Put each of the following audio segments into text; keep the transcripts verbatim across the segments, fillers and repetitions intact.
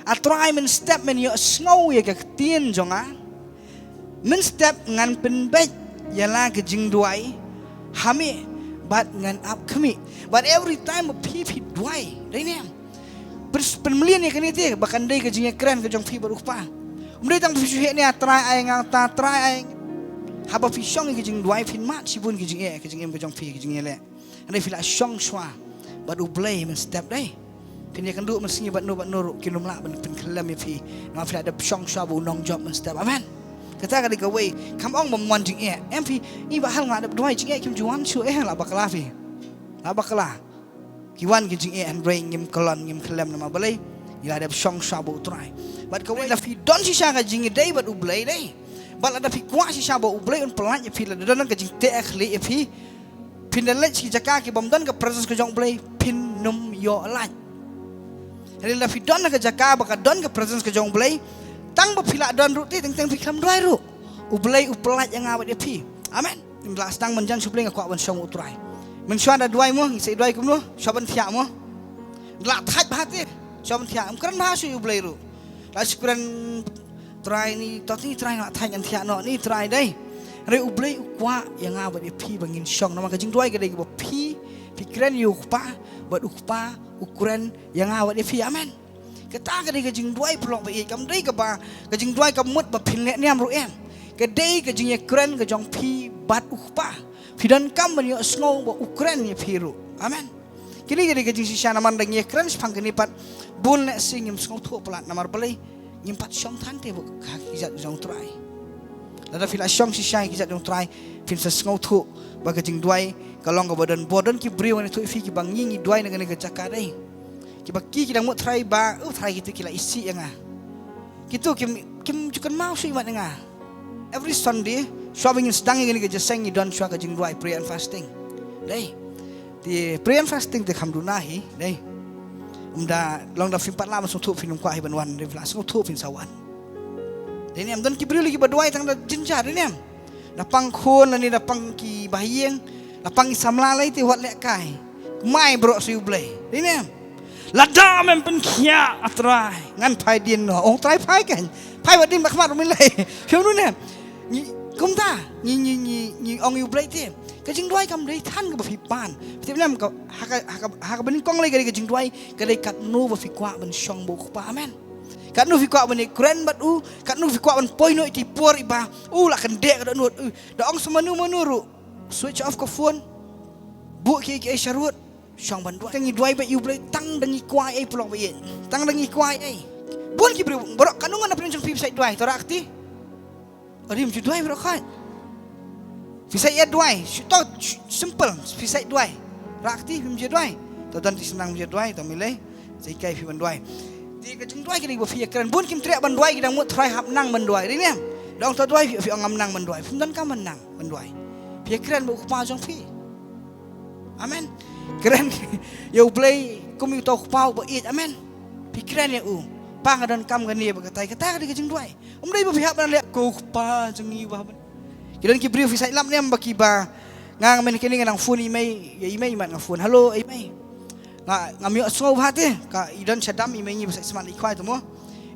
A Trai mynstep men ïohsngew ïa ka ktien jong nga. Mynstep ngan pynbeit ïa la ka jingduwai ha me bad ngan ap khmih. But every time ba phi phi duwai, dei ne em? Pyn, pynmlien ïa kane te ba kan dei ka jingïakren ka jong phi bad u Kpa. Um dei tang ba phi shu heh ne, a Trai ai nga ta, Trai ai. Haba phi shong ïa ka jingduwai phin mad shibun ka jingeh, ka jingim ka jong phi, ka jingïaleh. Hynrei phi la shong shuwa bad U Blei mynstep, dei. Phin ïakynduh mynsngi bad no bad no ruh kin ym lah ban pynkhyllem ïa phi. Namar phi la dep shong shuwa bad u nongjop mynstep. Amen. Kata ka dei kawei. Kam ong ba mon jingeh. Em phi, i ba hal nga dep duwai jingeh kim ju wan shuh, eh, la bakla phi. La bakla. Ki wan ki jingeh hynrei ngim kyllon, ngim khyllem namar balei? Ngi la dep shong shuwa bad U Trai. Bad kawei, lada phi don shisha ka jingïadei bad U Blei, dei. Bad lada phi kwah shisha ba U Blei un pyllait ïa phi, lada don ka jingteh khlieh ïa phi, phin da leit sha ki jaka ki bym don ka presence ka jong U Blei, phin ym ïoh lait. Hynrei lada phi don ha ka jaka ba ka don ka presence ka jong U Blei, tang ba phi la don ruh te, teng teng phi khlem duwai ruh, U Blei u pyllait ïa nga bad ïa phi. Amen. Ngim lah sdang mynjan shu Blei, nga kwah ban shong U Trai. Mynshuwa da duwai mo, ngi sa duwai kumno? Shuwa ban thiah mo. Lah thait bha te, shuwa ban thiah. Ym kren bha shuh ïa U Blei ruh. Lah shu kren Trai ni, tot ni Trai, nga lah thait ngan thiah noh ni Trai, dei. Hynrei U Blei u kwah ïa nga bad ïa phi ba ngin shong. Namar ka jingduwai ka dei kaba phi, phi kren ïa u Kpa, bad u Kpa u kren ïa nga bad ïa phi. Amen. Kata ka dei ka jingduwai, paralok ba ïeit, kam dei kaba, ka jingduwai kam mut ba phin leh niam ruh, em. Ka dei ka jingïakren ka jong phi bad u Kpa. Phi donkam ban ïohsngew ba u kren ïa phi ruh. Amen. Kine ka dei ka jingshisha, namar lada ngi ïakren shaphang kine pat, bun lehse ngim sngewthuh palat namar balei? Ngim pat shong than te bad ki kjat jong U Trai. Lada phi la shong shisha ïa ki kjat jong U Trai, phin sa sngewthuh ba ka jingduwai ka long kaba don bor. Don ki briew, ngan ïathuh ïa phi, kiba ngi ngi duwai na kane ka jaka, dei. Kiba ki, ki dang mut tharai ba, oh, tharai kito ki la isih ïa nga. Kito kim, kim ju kynmaw shuh imat ïa nga. Every Sunday, shuwa ba ngin sdang ïa kane ka jingïaseng, ngi don shuwa ka jingduwai, prayer and fasting. Dei. Te prayer and fasting te kham duna hi, dei. Ym da, long da phim pat lah ban sngewthuh phin ym kwah hi ban wan, dei, phi la sngewthuh phin sa wan. Dei ne em? Don ki briew lei kiba duwai tang da jynjar, dei ne em? Da pang khun lane da pang ki bahaïing, da pang ki samla lei te, wat lehkai. Kmai baroh sha U Blei. Dei ne em? Lada mem pynkhiah, a Trai, ngan phai dien noh. Ong Trai phai kan. Phai wat dien bad khmat ruh ym lei. Phi ong ne em? Ngi, kumta, ngi, ngi, ngi, ngi ong ïa U Blei te. Ka jingduwai kam dei than kaba phi pan. Phi tip ne em, ka, ha ka, ha ka, ha kaba nyngkong lei ka dei ka jingduwai, ka dei katno ba phi kwah ban shong bad u Kpa. Amen. Katno phi kwah ban ïakren bad u, katno phi kwah ban poi noh ïa ki por iba u la kyndeh ka dohnud. U da ong sa mano mano ruh, switch off ka phone. Buh kiei kiei sharud, shong ban duwai. Tang ngi duwai bad ïa U Blei, tang da ngi kwah ei, paralok ba ïeit. Tang da ngi kwah ei. Bun ki briew baroh, katno ngan na pdeng jong phi, phi sa duwai, to rah kti. Rim ju duwai baroh khoit. Phi sa ïa duwai, shu to, shu, simple, phi sa duwai. Rah kti, phim ju duwai. To don ti shnong ju duwai, to mih lei. Sa ïa kai phi ban duwai. Te ka jingduwai ka dei ba phi ïakren. Bun kim treh ban duwai, ki dang mut tharai hap nang ban duwai. Dei ne em? Da ong to duwai, phi, phi ong ngam nang ban duwai. Phim donkam ban nang ban duwai. Phi ïakren bad u Kpa jong phi. Amen. Kren ïa U Blei kum ïa uta u Kpa uba ïeit. Amen. Phi kren ïa u. Pa, nga donkam kane bad katai, kata ka dei ka jingduwai. Ym dei ba phi hap ban leh, ko Kpa jong ngi ba hap ban. Ki don ki briew, phi sa lap ne em, ba kiba, nga, nga mynta kine nga dang phone ïa i mei, ïa i mei, i mat nga phone. Hello, i mei. Nga, ngam ïohsngew bha te, ka i don sha dam, i mei ngi ba sa smat i khwai te mo.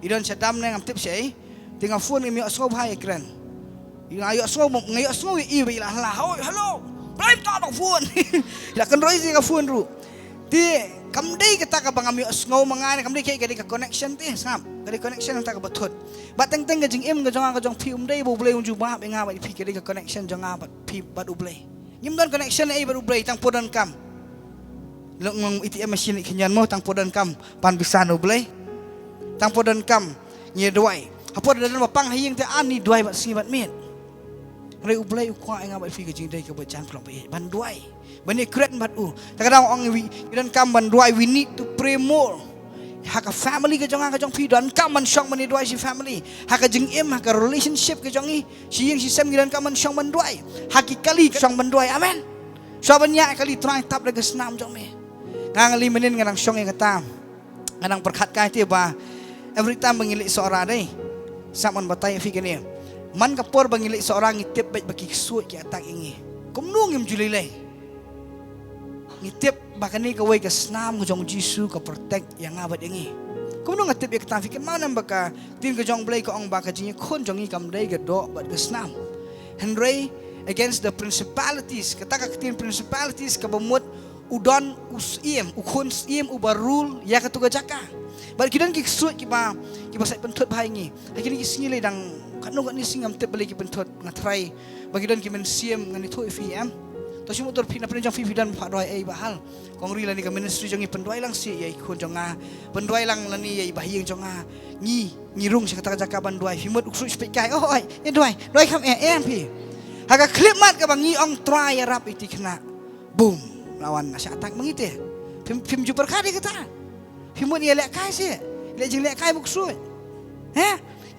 I don sha dam ne ngam tip shaei. Te nga phone, ngam ïohsngew bha ïa kren. Nga ïohsngew, nga ïohsngew ïa i ba i la hla. Hoi, hello. Prime time phone. I la kynroi ïa ka phone ruh. Te kam dei kata kaba ngam ïohsngew ma nga ne, kam dei, ka dei ka connection te, sngap. Ka dei connection kata kaba thut. Bad teng teng ka jingim ka jong nga ka jong phi, ym dei ba U Blei un jubab ïa nga bad phi, ka dei ka connection jong nga bad phi bad U Blei. Ngim don connection ei bad U Blei, tang por donkam. Long long A T M machine khyndiat mo, tang por donkam pan pisa na U Blei. Tang por donkam ngi duwai. Ha por da don ba pang ha ïing te, ani duwai bad sngi bad miet. Hynrei U Blei u kwah ïa nga bad phi ka jingdei kaba jan, paralok ba ïeit, ban duwai, ban ïakren bad u. Te ka dang ong wi, ngi donkam ban duwai, we need to pray more. Ha ka family ka jong nga ka jong phi donkam ban shong ban ïaduwai shi family. Ha ka jingim, ha ka relationship ka jong ngi, shi ïing shi sem, ngi donkam ban shong ban duwai. Ha ki kali shong ban duwai. Amen. Shuwa ban ïaid kali, Trai tap da ka snam jong me. Nga nga lei mynnin nga nang shong ïa kata. Nga nang pyrkhat kai te ba every time ba ngi leit Sohra, dei, sngap, ngan batai ïa phi kane. Man ka por ba ngi leit Sohra ngi tip beit ba ki ksuid ki attack ïa ngi. Kumno ngim ju lei lei? Ngi tip ba kane kawei ka snam ka jong U Jisu ka protect ïa nga bad ïa ngi. Kumno nga tip ïa kata? Phi kynmaw ne em ba ka ktien ka jong U Blei ka ong ba ka jingïakhun jong ngi kam dei ka doh bad ka snam. Hynrei against the principalities, kata ka ktien principalities kaba mut u don u syiem, u khun syiem uba rule ïa katu ka jaka. Bad ki don ki ksuid kiba, kiba sait pynthut bha ïa ngi. Ha kine ki sngi lei dang katno katne sngi ngam tip balei ki pynthut, nga tharai ba ki don ki mynsiem. Ngan ïathuh ïa phi, em. To shu mutdur phi, na pdeng jong phi phi don phah duwai, ei Bah Hal, kong Ri lane ka ministry jong ngi, pynduwai lang seh ïa i khun jong nga, pynduwai lang lane ïa i bahaïing jong nga. Ngi, ngi rung sha kata ka jaka ban duwai. Phi mut u ksuid shu peit kai, oh, oi, ïa duwai, duwai kham eh, em phi. Ha ka khyllipmat kaba ngi ong Trai ïarap ïa i khynnah, boom, la wan la shah attack ma ngi te. Phim, phim ju pyrkhat ïa kata? Phi mut ïa lehkai seh, leh jinglehkai bad u ksuid. He?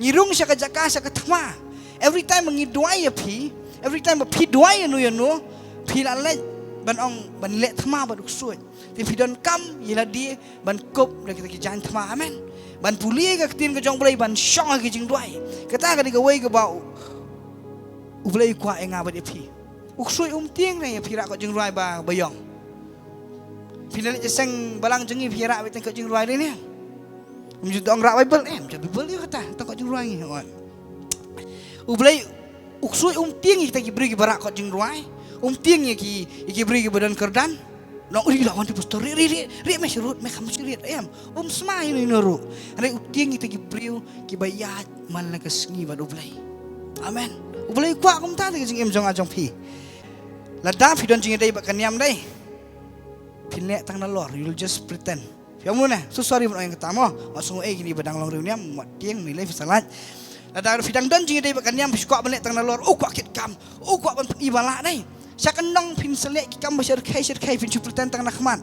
Ngi rung sha ka jaka, sha ka thma. Every time ba ngi duwai ïa phi, every time ba phi duwai ïa no ïa no, phi la leit ban ong ban leh thma bad u ksuid. Te phi donkam ïa lade ban kup da kita ki jaiñ thma. Amen. Ban pule ka ktien ka jong U Blei, ban shong ha ki jingduwai. Kata ka dei kawei kaba U, U Blei u kwah ïa nga bad ïa phi. U ksuid um tieng ne ïa phi rah kot jingrwai ba, ba ïong. Phi leit sha seng balang jong ngi, phi rah beit tang kot jingrwai lei ne. Um ju ong rah Baibl, em, ja Baibl ïa kata, tang kot jingrwai ngi, ong. U Blei, u ksuid um tieng ïa kita ki briew kiba rah kot jingrwai. Um tieng ïa ki, ïa ki briew kiba don kyrdan. Nong ri la wan tu pastor, ri, ri, ri, ri, me syrut, me kham syrut, em. Um smai ni no ruh. Hynrei u tieng ïa kita ki briew kiba ïaid man la ka sngi bad U Blei. Amen. U Blei u kwah kumta ïa ka jingim jong nga jong phi. Lada phi don jingïadei bad ka niam dei, phin leh tang nalor, you'll just pretend. Phi ong mo ne, so sorry ban ong ïa kata mo. Wat sngew ei kine ba dang long riewniam, wat tieng, ne lei phi sa lait. Lada phi dang don jingïadei bad ka niam, phi kwah ban leh tang nalor, u kwah kit kam, u kwah ban pyni ba lah dei. Sha kyndong phin sa leh ki kam ba syrkhei syrkhei, phin shu pretend tang na khmat.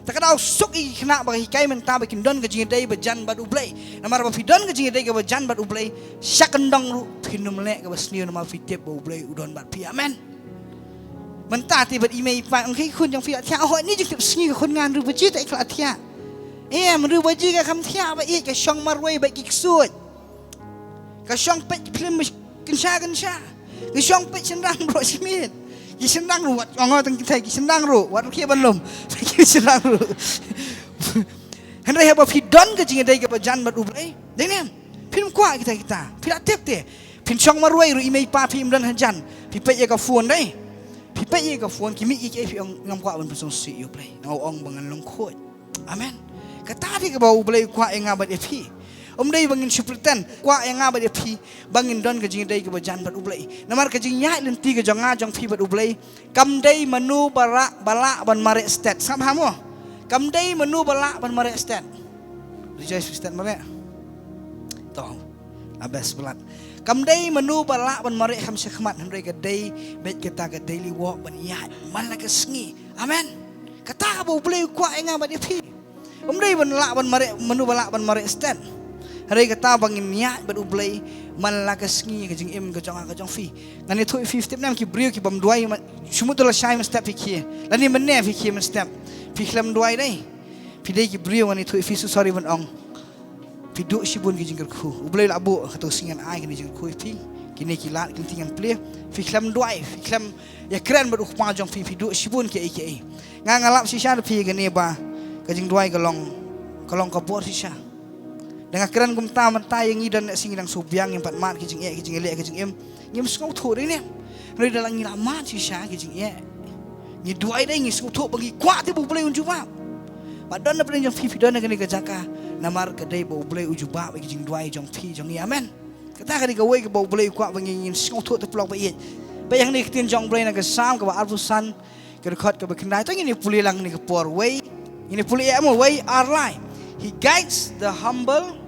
Te ka daw suk ïa ki khynnah ba ka hikai mynta ba kin don ka jingïadei ba jan bad U Blei. Namar ba phi don ka jingïadei kaba jan bad U Blei, sha kyndong ruh phin ym leh kaba sniew namar phi tip ba U Blei u don bad phi. Amen. Mynta te bad i mei i pa, ong ki khun jong phi la thiah, oh, ni jingtip sngi ka khun nga hynriew baje te ka la thiah. Em, hynriew baje ka kham thiah ba ïeit, ka shong marwei bad ki ksuid. Ka shong peit ki phlim kynsha kynsha. Ka shong peit shynrang baroh shi miet. Ki shynrang ruh wat ong tang ki thei, ki shynrang ruh wat ruh ki ban lum. Ki shynrang ruh. Hynrei haba phi don ka jingïadei kaba jan bad U Blei, dei ne em, phin ym kwah kita kita. Phi la tip te, phin shong marwei ruh i mei i pa phi im don hajan, phi peit ïa ka phone dei. Phi peit ïa ka phone, ki mih ïa kiei phi ong ngam kwah ban pynsngewsih ïa U Blei. Nga ong ba ngan long khuid. Amen. Kata dei kaba U Blei u kwah ïa nga bad ïa phi. Um dei ba ngin shu pretend, kwah ïa nga bad ïa phi ba ngin don ka jingïadei kaba jan bad U Blei. Namar ka jingïaid lynti ka jong nga jong phi bad U Blei kam dei mano ba lah, ba lah ban mareh stet. Sngap bha mo. Kam dei mano ba lah ban mareh stet. Rejoice stet mareh. To. Abes blat. Kam dei mano ba lah ban mareh kham shakhmat, hynrei ka dei beit kata ka daily walk ban ïaid man la ka sngi. Amen. Kata ba U Blei u kwah ïa nga bad ïa phi. Um dei ban lah ban mareh, mano ba lah ban mareh stet. Hynrei kata ba ngin ïaid bad U Blei man la ka sngi, ka jingim ka jong nga ka jong phi. Ngan ïathuh ïa phi, tip ne em, ki briew ki bym duwai, shu mut to lashai mynstep phi khie. Lane mynne phi khie mynstep. Phi khlem duwai dei. Phi dei ki briew, ngan ïathuh ïa phi, so sorry ban ong. Phi duh shibun ki jingkyrkhu. U Blei la buh, kato ka sngi ngan ai kine ki jingkyrkhu ïa phi. Kine ki lad, kine ki ngan plie. Phi khlem duwai, phi khlem ïakren bad u Kpa jong phi, phi duh shibun kiei kiei. Nga, nga lap shisha da phi kane ba ka jingduwai ka long, ka long ka bor shisha. Da nga kren kumta mynta ïa ngi don ne sngi dang shu biang ngim pat mad ki jingeh, ki jingeh, ki jingim. Ngim sngewthuh ri ne. Hynrei da la ngi la mad shisha ki jingeh, ngi duwai dei, ngi sngewthuh ba ngi kwah te ba U Blei un jubab. Ba don na pdeng jong phi, phi don na kane ka jaka, namar ka dei ba U Blei u jubab ïa ki jingduwai jong phi jong ngi. Amen. Kata ka dei kawei kaba U Blei u kwah ba ngi ngin sngewthuh te paralok ba ïeit. Ba ïa kane ka ktien jong U Blei na ka Salm kaba arphew san, ka dkhot kaba khyndai, to ngin ïa pule lang kane ka por. Wei, ngin ïa pule ïa mo, wei ar lai. He guides the humble.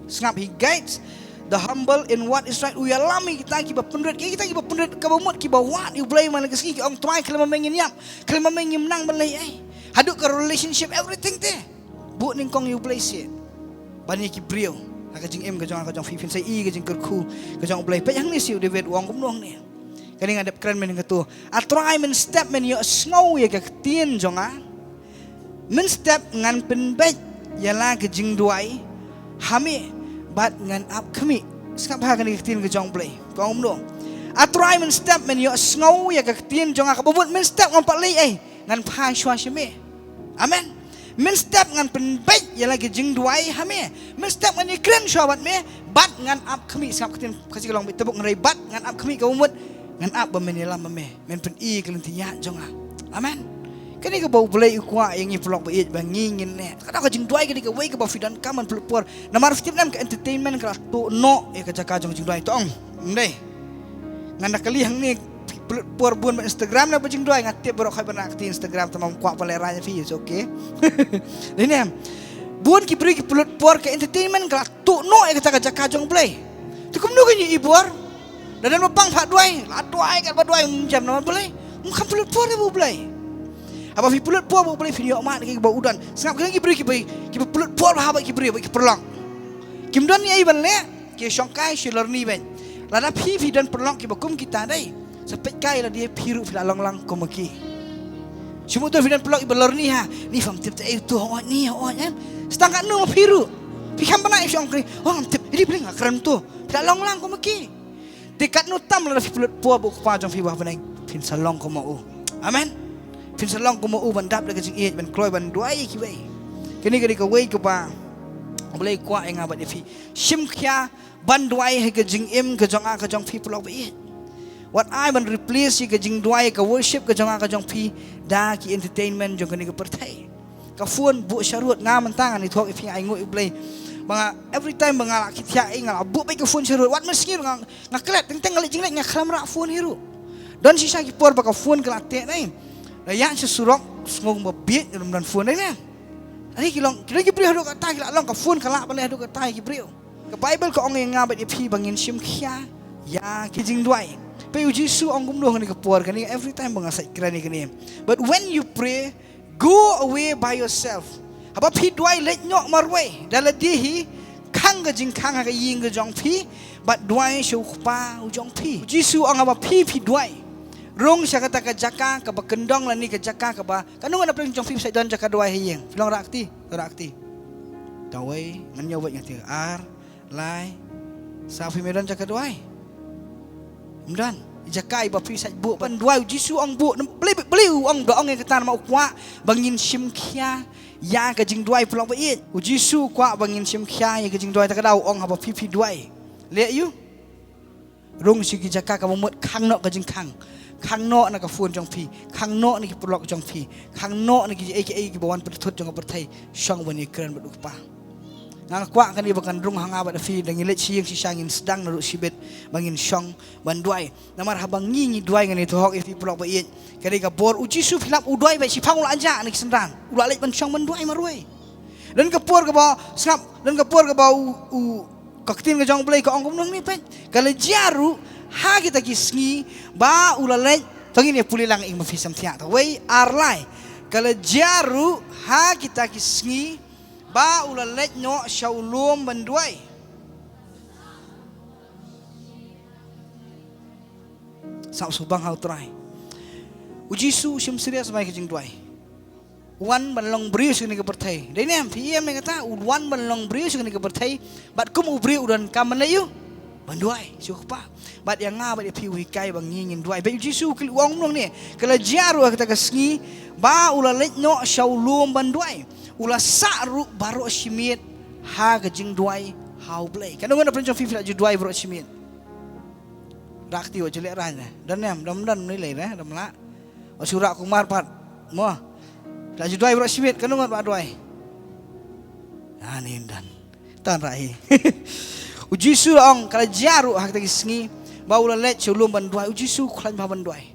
Sngap, he guides the humble in what is right. U ïalam ïa kita kiba pynrit, ïa kita kiba pynrit, kaba mut kiba wad ïa U Blei man la ka sngi, ki ong Trai, khlem ma me ngin ïap, khlem ma me ngim nang ban leh ei. Haduh ka relationship, everything te. Buh nyngkong ïa U Blei seh. Ban ïa ki briew. Ha ka jingim ka jong, ka jong phi, phin sa i ka jingkyrkhu ka jong U Blei. Peit hangne seh u David u ong kumno hangne. Kane nga dep kren mynne kato. A Trai, mynstep men ïohsngew ïa ka ktien jong nga. Mynstep ngan pynbeit ïa la ka jingduwai ha me bad ngan ap khmih. Sngap ha kane ka ktien ka jong U Blei. Ka ong kumno. A Trai, mynstep men ïohsngew ïa ka ktien jong nga, kaba mut mynstep ngam pat leh ei, ngan phai shuwa sha me. Amen. Mynstep ngan pynbeit ïa la ki jingduwai ha me. Mynstep ngan ïakren shuwa bad me. Bad ngan ap khmih, sngap ka ktien Khasi ka long beit tebok ngan rei bad ngan ap khmih ka umut. Ngan ap ba men ïalam ma me. Men pyni ka lynti ïa jong nga. Amen. Kane kaba U Blei u kwah ïa ngi paralok ba ïeit ba ngi ngin ne. Ka dei ka jingduwai kane kawei kaba phi donkam ban pynlut por. Namar phi tip ne em ka entertainment ka la tuh noh ïa ka jaka jong jingduwai to ong. Ym dei. Ngan da kali hangne phi pynlut por bun ba Instagram na ba jingduwai nga tip baroh khoi ba na ka ti Instagram tamam kwah pynlehrain phi, it's okay. Dei ne em. Bun ki briew ki pynlut por ka entertainment ka la tuh noh ïa kata ka jaka jong U Blei. Te kumno ka ngi i bor. Da don ba pang pha duwai, la duwai kat ba duwai um jam na U Blei. Um kham pynlut por ba U Blei. Haba phi pynlut por ba U Blei phi ïoh mad ki ba u don. Sngap ki briew ki ba ki pynlut por ba haba ki briew ba ki pynlong. Kim don ïa i ban leh. Ki shong kai shi lorni ben. Lada phi phi don pynlong ki ba kum kita dei. Sa peit kai lada phi ruh phi la long lang kum ki. Shi mut phi don pynlong i ba lorni ha. Ni pham tip te ei tu oi ni oi em. Stang kat nu ma phi ruh. Phi kham bana i shong kai. Oh ngam tip. Ri bling akran tu. Phi la long lang kum ki. Te kat nu tam lada phi pynlut por ba u kpa jong phi ba bneng. Phin sa long kum u. Amen. Phin sa long kum u ban dap da ka jingïeit ban kloi ban duwai ki wei. Kini kini ka wei ka ba. Blei kwah ïa nga bad ïa phi. Shim khia ban duwai ha ka jingim ka jong nga ka jong phi paralok ba ïeit. Wat ai ban replace ïa ka jingduwai ka worship ka jong nga ka jong phi da ki entertainment jong kane ka pyrthei. Ka phone buh sharud nga mynta nga ni thok ïa phi ai nguh ïa Blei. Ba nga every time ba nga la ki thiah ïa nga la buh beit ka phone sharud wat mynsngi nga nga klet teng teng nga leit jingleit nga khlem rah phone hi ruh. Don shisha ki por ba ka phone ka la teh nai. La ïa sha surok sngew ba bieit rum don phone nai ne. Ani ki long ki long ki briew haduh katta ki la long ka phone ka la ban haduh katta ki briew. Ka Bible ka ong ïa nga bad ïa phi ba ngin shim khia ïa ki jingduwai. Peit u Jisu ong kumno kane ka por kane every time ba nga sait kren ïa kane. But when you pray, go away by yourself. Haba phi duwai leit noh marwei da lade hi khang ka jingkhang ha ka ïing ka jong phi bad duwai sha u Kpa u jong phi. U Jisu ong haba phi phi duwai rung sha kata ka jaka kaba kyndong lane ka jaka kaba kano ngan na pdeng jong phi phi sait don jaka duwai ha ïing. Phi long rah kti, rah kti. Tawei ngan ïa wei nga ti ar lai sa phi me don jaka duwai. Ym don jaka iba phi sait buh ban duwai u Jisu ong buh. Beli beli u ong da ong ïa kata namar u kwah ba ngin shim khia ïa ka jingduwai paralok ba ïeit. U Jisu u kwah ba ngin shim khia ïa ka jingduwai ta ka daw ong haba phi phi duwai. Leh ïa u. Rung sha ki jaka kaba mut khang noh ka jingkhang. Khang noh na ka phone jong phi. Khang noh na ki paralok jong phi. Khang noh na ki ei ki ei kiba wan pyrthut jong ka pyrthei. Shong ban ïakren bad u Kpa. Nga kwah kane ba kan rung ha nga bad phi da ngi leit sha ïing shisha ngin sdang naduh shibit ba ngin shong ban duwai. Namar haba ngi ngi duwai ngan ïathuh ïa phi paralok ba ïeit. Kane ka bor u Jisu phi lap u duwai ba shiphang u la jah na ki synran. U la leit ban shong ban duwai marwei. Don ka por kaba sngap, don ka por kaba u, u ka ktien ka jong U Blei ka ong kumno ngi peit. Ka la jia ruh ha kita ki sngi ba u la leit, to ngin ïa pule lang ïa ma phi samthiah to wei ar lai. Ka la jia ruh ha kita ki sngi ba u la leit noh sha u lum ban duwai. Sngap sngewbang ha u Trai. U Jisu u shim serious mai ka jingduwai. Wan ban long briew sha kane ka pyrthei. Dei ne em phi ïa em ne kata u wan ban long briew sha kane ka pyrthei. Bad kum u briew u donkam ban leh ïa u ban duwai sha u Kpa. Bad ïa nga bad ïa phi u hikai ba ngi ngin duwai. Bad u Jisu u ong nong ne ka la jia ruh ha kata ka sngi ba u la leit noh sha u lum ban duwai. U la sah ruh baroh shi miet ha ka jingduwai ha u Blei. Kano ngan na pdeng jong phi phi la ju duwai baroh shi miet. Rak ti wa ju leh rah ne. Don ne em don don ne lei ne don la. Wa shu rah kumar pat. Mo. La ju duwai baroh shi miet kano ngan wa duwai. Ani don. Tan rah hi. U Jisu la ong ka la jia ruh ha kata ki sngi ba u la leit sha u lum ban duwai. U Jisu u khlaiñ bha ban duwai.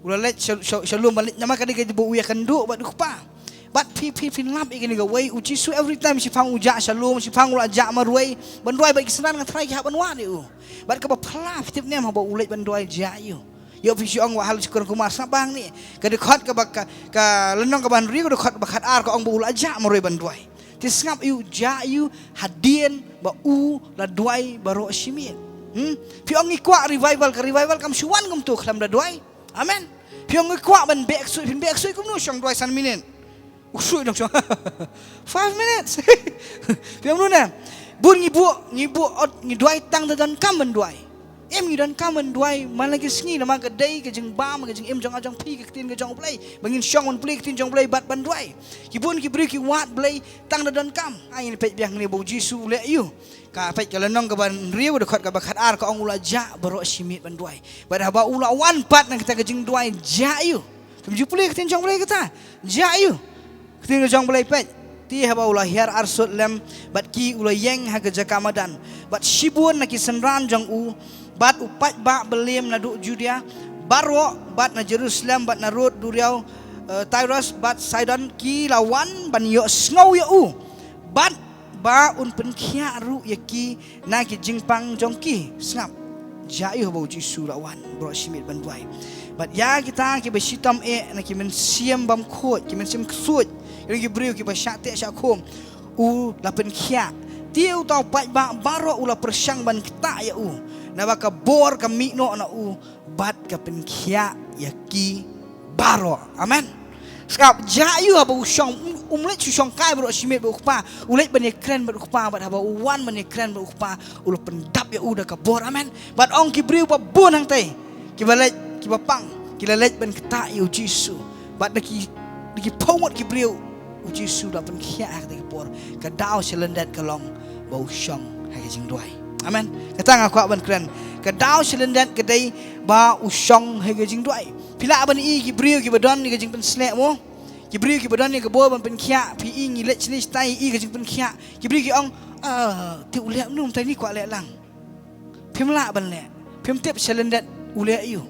U la leit sha, sha, sha lum ban leit namar ka dei ka dei ba u ïakynduh bad u Kpa. Bad phi phi phin lap ïa kane kawei u Jisu every time shiphang u jah sha lum shiphang u la jah marwei ban duwai bad ki synran nga tharai ki hap ban wad ïa u. Bad kaba phylla phi tip ne em haba u leit ban duwai jah ïa u. Ïoh phi shu ong wa hal shu kren kumar sngap bang ne. Ka dkhot kaba ka, ka lynnong kaba hynriew ka dkhot ba khatar ka ong ba u la jah marwei ban duwai. Te sngap ïa u jah ïa u hadien ba u la duwai baroh shi miet. Hmm? Phi ong ngi kwah revival ka revival kam shu wan kumto khlem da duwai. Amen. Phi ong ngi kwah ban beh ksuid phin beh ksuid kumno shong duwai san minit. U ksuid dang shong. Five minutes. Phi ong kumno ne. Bun ngi buh ngi buh ot ngi duwai tang da donkam ban duwai. Em, ngi donkam ban duwai man la ka sngi, namar ka dei ka jingbam, ka jingim jong nga jong phi, ka ktien ka jong U Blei, ba ngin shong ban pule ka ktien jong U Blei bad ban duwai. Ki bun ki briew ki wad Blei tang da donkam. Ai, ngin peit biang hangne ba U Jisu u leh aïu. Ka peit ka lynnong kaba hynriew, dkhot kaba khatar, ka ong, u la jah baroh shi miet ban duwai. Bad haba u la wan pat na kata ka jingduwai, jah aïu. Phim ju pule ka ktien jong U Blei kata? Jah aïu. Ka ktien ka jong U Blei, peit. Te haba u la hiar arsut lem bad ki, u la ïeng ha ka jaka madan. Bad shibun na ki synran jong u, bad u paidbah ba leit naduh Judia baroh, bad na Jerusalem, bad na rud duriaw, eh, Tirus bad Sidon, ki la wan ban ïohsngew ïa u, bad ba un pynkhiah ruh ïa ki na ki jingpang jong ki. Sngap. Jah aïu haba U Jisu u la wan baroh shi miet ban duwai. Bad ïa kita kiba shitom eh na ki mynsiem bymkhuid, ki mynsiem ksuid, ïa ki briew kiba shah teh shah khum, u la pynkhiah. Te uta u paidbah baroh u la pyrshang ban ktah ïa u, naba ka bor ka mih noh na u, bad ka pynkhiah ïa ki baroh. Amen. Sngap, jah aïu haba u shong, um, um leit shu shongkai baroh shi miet bad u Kpa, u leit ban ïakren bad u Kpa, bad haba u wan ban ïakren bad u Kpa, u la pyndap ïa u da ka bor. Amen. Bad ong ki briew ba bun hangtei, kiba leit, kiba pang, ki la leit ban ktah ïa U Jisu. Bad da ki, da ki phew ngut ki briew, U Jisu u la pynkhiah ha kata ka por. Ka daw sha lyndet ka long ba u shong ha ka jingduwai. Amen. Kata nga kwah ban kren. Ka daw sha lyndet ka dei ba u shong ha ka jingduwai. Phi lah ban i ki briew kiba don ïa ka jingpynshlur mo? Ki briew kiba don ïa ka bor ban pynkhiah, phi i ngi leit shane shatai, i ka jingpynkhiah. Ki briew ki ong, "Ah, te u leh kumno, mynta ngi kwah leh lang." Phim lah ban leh. Phim tip sha lyndet u leh aïu.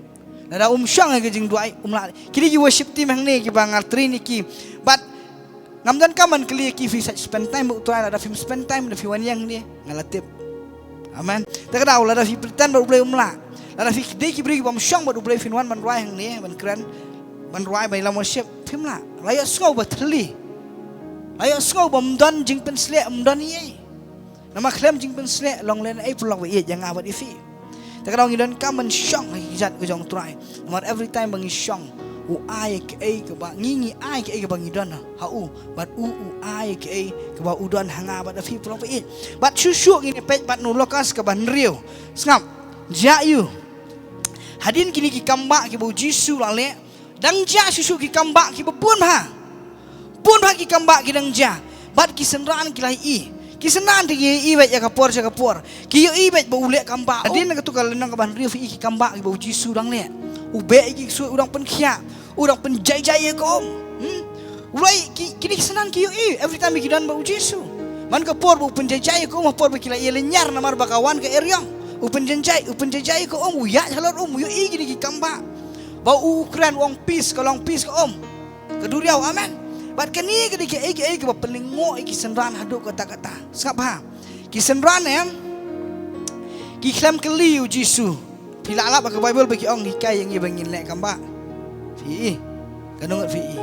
Lada um shong ha ka jingduwai, um lah. Kine ki worship team hangne kiba nga train ïa ki. Bad ngam donkam ban kylli ïa ki, phi sa spend time bad U Trai? Lada phim spend time, lada phi wan ïeng hangne, nga la tip. Amen. Te ka daw, lada phi pretend bad U Blei, um lah. Lada phi dei ki briew kibym shong bad U Blei, phin wan ban rwai hangne, ban kren, ban rwai, ban ïalam worship, phim lah. La ïohsngew ba thylli. La ïohsngew bym don jingpynshlur, ym don ei ei. Namar khlem jingpynshlur long lehnohei, paralok ba ïeit, ïa nga bad ïa phi. Te ka daw ngi donkam ban shong ha ki kjat ka jong U Trai. Namar every time ba ngi shong, u ai kaei kaba ngi, ngi ai kaei kaba ngi don ha u, bad u, u ai kaei kaba u don ha nga bad ha phi, paralok ba ïeit. Bad shuh shuh ngin ïa peit pat na u Lukas kaba hynriew. Sngap. Jah aïu. Hadien kine ki kambah kiba U Jisu u la leh, dang jia shuh shuh ki kambah kiba bun bha. Bun bha ki kambah ki dang jia. Bad ki synran ki la ïohi. Ki synran te ki ïohi beit ïa ka por sha ka por. Ki ïohi beit ba u leh kambah. Hadien na katu ka lynnong kaba hynriew phi i ki kambah kiba U Jisu u dang leh. U beh ïa ki ksuid, u dang pynkhiah, u dang pynjai jai ïa ka um. Hmm? U leh ki, kine ki synran ki ïohi every time ki don bad U Jisu. Man ka por ba u pynjai jai ïa ka um, ka por ba ki la ïa lynñiar namar ba ka wan ka eriong. U pynjai jai, u pynjai jai ïa ka um, u ïaid halor um, u ïohi kine ki kambah. Ba u kren, u ong, "Peace," ka long peace ka um. Ka duriaw, amen. Bad kane ka dei kaei kaei kaba pynlyngngoh ïa ki synran haduh katta katta. Sngap bha. Ki synran, em, ki khlem kylli U Jisu. Phi lah lap ha ka Baibl ba ki ong, "Hikai ïa ngi ba ngin leh kambah." Phi i. Katno ngut phi i?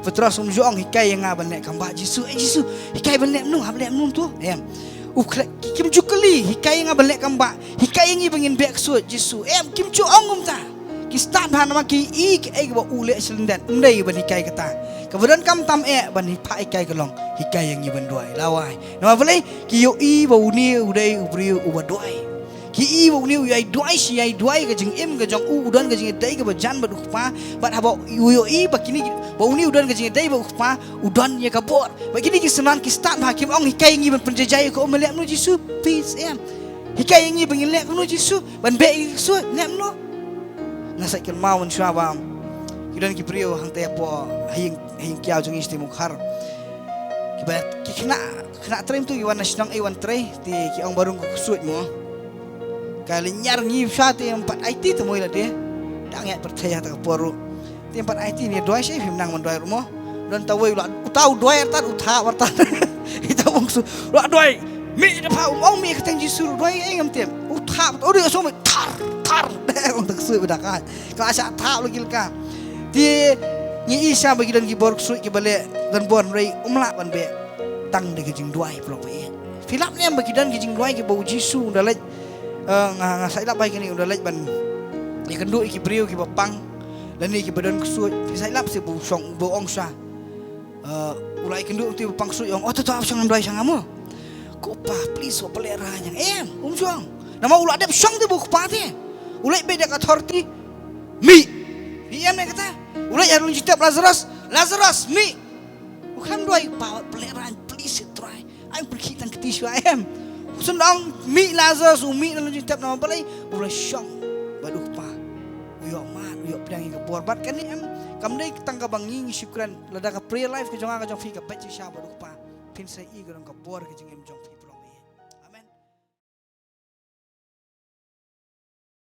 Petros um ju ong, "Hikai ïa nga ban leh kambah." Jisu, eh Jisu, hikai ban leh kumno, hap leh kumno to? Em. U khlem, ki, kim ju kylli, "Hikai ïa nga ban leh kambah. Hikai ïa ngi ba ngin beh ksuid." Jisu, em, kim ju ong kumta. Ki stad bha namar ki i kaei kaba u leh sha lyndet. Ym dei ban hikai kata. Kaba donkam tam eh ban hi, phah hikai ka long, hikai ïa ngi ban duwai. Lawei. Namar balei? Ki ïohi ba une u dei u briew uba duwai. Ki i ba une u ïai duwai shi ïai duwai, ka jingim ka jong u u don ka jingïadei kaba jan bad u Kpa. Bad haba u ïohi ba kine, ba une u don ka jingïadei bad u Kpa, u don ïa ka bor. Bad kine ki synran ki stad bha, kim ong, "Hikai ïa ngi ban pynjai jai ïa ka um, leh kumno Jisu? Peace, em. Hikai ïa ngi ba ngin leh kumno Jisu? Ban beh ïa ki ksuid, leh kumno?" Nga sa kynmaw mynshuwa ba ki don ki briew hangtei hapoh ha ïing, ha ïing kiaw jong ngi shatei Mawkhar. Kiba, ki khynnah, khynnah trei mynta ki wan na shnong, eh, wan trei, te ki ong ba rung ka ksuid mo. Ka lynñiar, ngi sha te ym pat aiti te mo ïa lade. Dang ïaid pyrthei ha kata ka por ruh. Te ym pat aiti, ne duwai shi, phim nang ban duwai ruh mo. Don tawei u la, uta u duwai artat, u thap artat. Ita u ong ksuid, u la duwai. Mih da pha, um ong mih ha ka kyrteng Jisu ruh, duwai ei ngam tip. U thap, u dei u song mih, thar, thar. Ong ta ksuid u da ka. Ka la shah thap la ki laka. Te ngi i sha ba ki don ki bor ksuid kiba leh, don bor, hynrei um lah ban beh tang da ka jingduwai, paralok ba ïeit. Phi lap ne em ba ki don ki jingduwai kiba U Jisu u da leit, eh, nga, nga sa ïalap ba kine u da leit ban ïakynduh ïa ki briew kiba pang lane kiba don ksuid. Phi sa ïalap shi ba u shong, ba u ong sha, eh, u la ïakynduh ïa uto uba pang ksuid, u ong, "Oh, to, to, ap shong ngan duwai sha nga mo." "Ko Pa, please, wat pynlehrain ïa nga." Em, um shong. Namar u la dep shong te bad u kpa te. U leit beit da ka authority. Mih. Phi ïohi ïa kata. U leit ha la jingtep Lazarus. Lazarus, mih. U khlem duwai, u kpa wat pynlehrain, please Trai. Ai pyrkhih tang kti shuwa em. U sngewdang mih Lazarus, u mih na la jingtep namar balei? U la shong bad u kpa. U ïoh mad, u ïoh pdiang ïa ka bor. Bad kane em, kam dei tang kaba ngi ngi shu kren, lada ka prayer life ka jong nga ka jong phi ka beit shisha bad u kpa, phin sa ïohi ka long ka bor ka jingim jong phi bro.